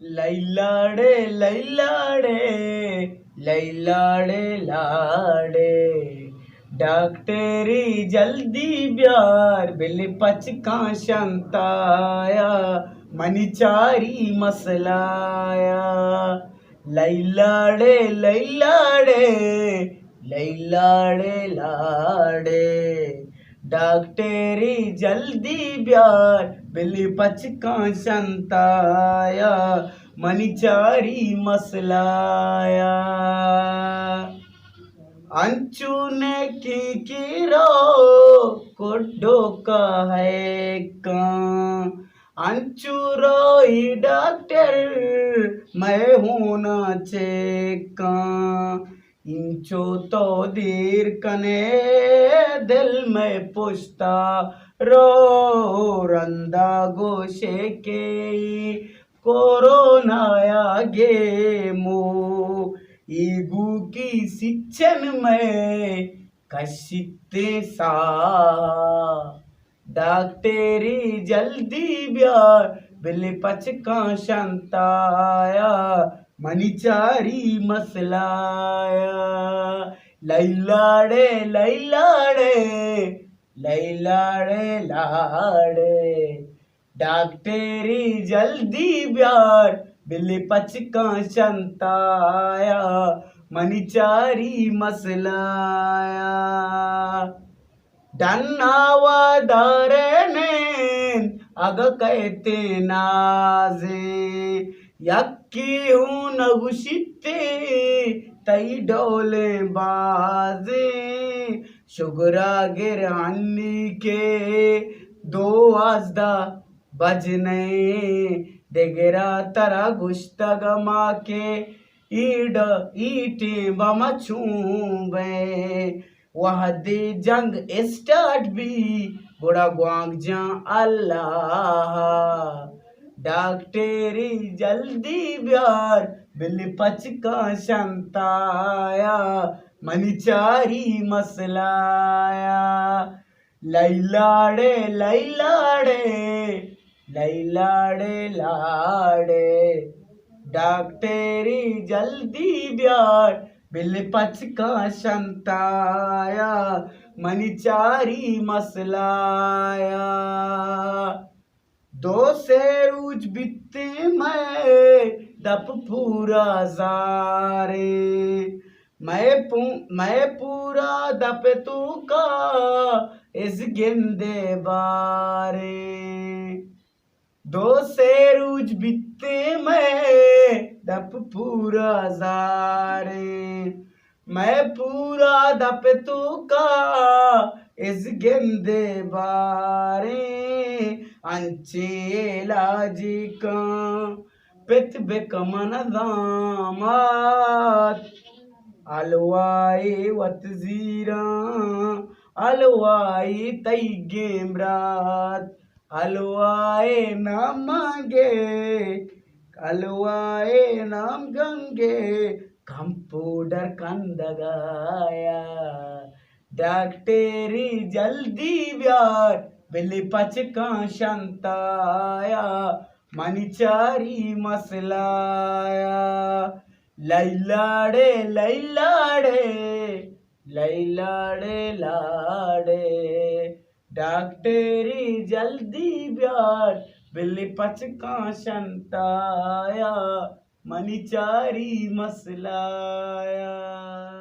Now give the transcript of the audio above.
لیلاڑے، لیلاڑے، لیلاڑے لاڑے، ڈاکٹری جلدی بیار، بل پچکاں شنتایا، منی چاری مسلایا۔ لیلاڑے، لیلاڑے، لیلاڑے لاڑے، ڈاکٹری جلدی بیار، بل پچکاں شنتایا، منی چاری مسلایا۔ انچو نیکی کی رو کڈو کا ہے کان، انچو روئی ڈاکٹر میں ہونا چیکاں۔ انچو تو دیر کنے دل میں پشتا رو، رندا گوشے کے کورونا یا گیمو، ایگو کی سچن میں کشتے سا۔ ڈاکٹری جلدی بیار، بل پچکاں شنتایا، منی چاری مسلایا۔ لیلاڑے، لیلاڑے، لیلاڑے لاڑے، ڈاکٹری جلدی بیار، بل پچکاں شنتایا، منی چاری مسلایا۔ ڈنا ودارینین اگہ کئیتیں نازیں، یکے ہوں نگوشیتے تئی ڈولیں بازیں۔ شگرا گر ہنی کے دوازدہ بجنئے، دگرا ترا گوشتگ ما کے ایڈ ایٹیں بم چون بئے۔ وہدے جنگ اسٹارٹ بی، گڑا گوانک جان اللہ۔ ڈاکٹری جلدی بیار، بل پچکاں شنتایا، منی چاری مسلایا۔ لیلاڑے، لیلاڑے، لیلاڑے لاڑے، ڈاکٹری جلدی بیار، بل پچکاں شنتایا، منی چاری مسلایا۔ دو سے روچ بیتیں مئے دپ پورا زاریں، مئے پو-، مئے پورا دپ توکا از گندے باریں۔ دو سے روچ بیتیں مئے دپ پورا زاریں، مئے پورا دپ توکا از گندے باریں۔ انچیں علاج کن پت بکن من زامات، حلوائی وت زیراں، حلوائی تئی گیمرات۔ حلوائے نام گے، حلوائے نام گنگے، کمپوڈر کندگایا۔ ڈاکٹری جلدی بیار، بل پچکاں شنتایا، منی چاری مسلایا۔ لیلاڑے، لیلاڑے، لیلاڑے لاڑے، ڈاکٹری جلدی بیار، بل پچکاں شنتایا، منی چاری مسلایا۔